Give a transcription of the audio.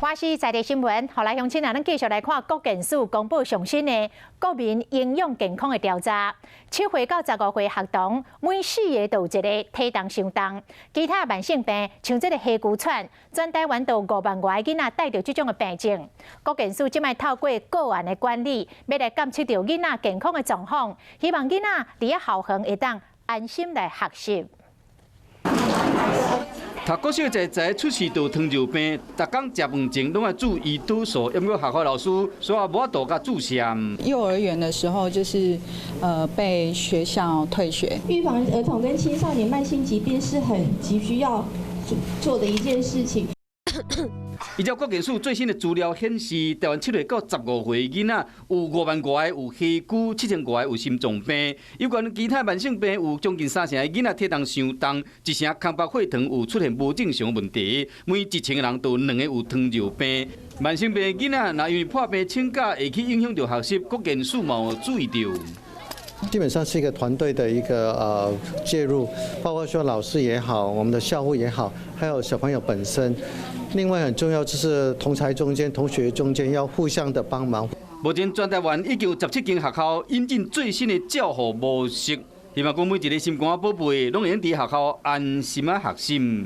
華視在地新聞，予來鄉親啊，咱繼續來看國健署公布上新的國民營養健康的調查。7歲到15歲學童，每四个就有一个體重傷重。其他慢性病，像這个火牛喘，全台灣都有5萬外个囡仔帶著這種的病症。國健署這擺透過個案的管理，欲來監測著囡仔健康的狀況，希望囡仔佇校園會當安心來學習。讀國小的才出世就糖尿病，逐工食飯前攏愛注胰島素，毋過學校老師煞無法度共注射。幼兒園的時候就是被學校退學。預防兒童跟青少年慢性疾病是很急需要做的一件事情。依照國健署最新的資料顯示，台灣7歲到15歲囡仔有5萬外個有火牛，7千外個有心臟病。有關其他慢性病有將近三成的囡仔體重傷重，一成空腹血糖有出現無正常問題，每1000個人就有兩個有糖尿病。慢性病囡仔若因為破病請假會去影響著學習，國健署嘛有注意著。基本上是一個團隊的一個介入，包括說老師也好，我們的校護也好，還有小朋友本身。另外很重要就是同儕中間、同學中間要互相的幫忙。目前全台灣已經有17間學校引進最新的照護模式，希望講每一个心肝寶貝攏會用佇學校安心仔學習。